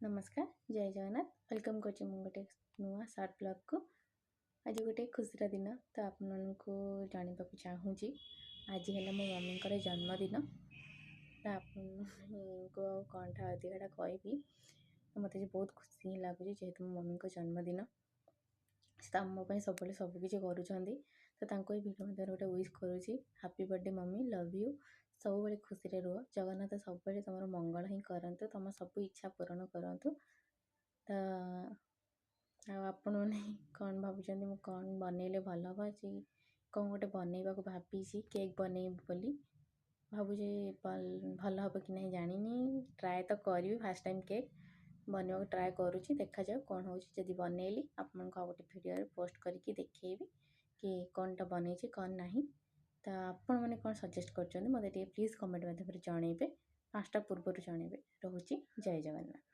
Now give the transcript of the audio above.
ନମସ୍କାର, ଜୟ ଜଗନ୍ନାଥ। Welcome କରୁଛି ମୁଁ ଗୋଟେ ନୂଆ ସର୍ଟ ବ୍ଲଗ୍କୁ। ଆଜି ଗୋଟେ ଖୁସିର ଦିନ, ତ ଆପଣମାନଙ୍କୁ ଜଣାଇବାକୁ ଚାହୁଁଛି। ଆଜି ହେଲା ମୋ ମମିଙ୍କର ଜନ୍ମଦିନ। ତ ଆପଣଙ୍କୁ ଆଉ କ'ଣଟା ଅଧିକାଟା କହିବି? ତ ମୋତେ ଆଜି ବହୁତ ଖୁସି ହିଁ ଲାଗୁଛି, ଯେହେତୁ ମୋ ମମିଙ୍କ ଜନ୍ମଦିନ। ସେ ତ ଆମ ପାଇଁ ସବୁବେଳେ ସବୁକିଛି କରୁଛନ୍ତି। ତ ତାଙ୍କୁ ଏଇ ଭିଡ଼ିଓ ମଧ୍ୟରେ ଗୋଟେ ୱିଶ୍ କରୁଛି, happy birthday mummy, love you. ସବୁବେଳେ ଖୁସିରେ ରୁହ। ଜଗନ୍ନାଥ ସବୁବେଳେ ତୁମର ମଙ୍ଗଳ ହିଁ କରନ୍ତୁ, ତୁମ ସବୁ ଇଚ୍ଛା ପୂରଣ କରନ୍ତୁ। ତ ଆଉ ଆପଣମାନେ କ'ଣ ଭାବୁଛନ୍ତି, ମୁଁ କ'ଣ ବନେଇଲେ ଭଲ ହେବ? ଆଜି କ'ଣ ଗୋଟେ ବନେଇବାକୁ ଭାବିଛି, କେକ୍ ବନେଇବି ବୋଲି ଭାବୁଛି। ଭଲ ହେବ କି ନାହିଁ ଜାଣିନି, ଟ୍ରାଏ ତ କରିବି। ଫାର୍ଷ୍ଟ ଟାଇମ୍ କେକ୍ ବନେଇବାକୁ ଟ୍ରାଏ କରୁଛି, ଦେଖାଯାଉ କ'ଣ ହେଉଛି। ଯଦି ବନେଇଲି, ଆପଣଙ୍କୁ ଆଉ ଗୋଟେ ଭିଡ଼ିଓରେ ପୋଷ୍ଟ କରିକି ଦେଖେଇବି କି କ'ଣଟା ବନେଇଛି, କ'ଣ ନାହିଁ। ତ ଆପଣମାନେ କ'ଣ ସଜେଷ୍ଟ କରୁଛନ୍ତି, ମୋତେ ଟିକେ ପ୍ଲିଜ୍ କମେଣ୍ଟ ମାଧ୍ୟମରେ ଜଣେଇବେ। 5ଟା ପୂର୍ବରୁ ଜଣେଇବେ। ରହୁଛି, ଜୟ ଜଗନ୍ନାଥ।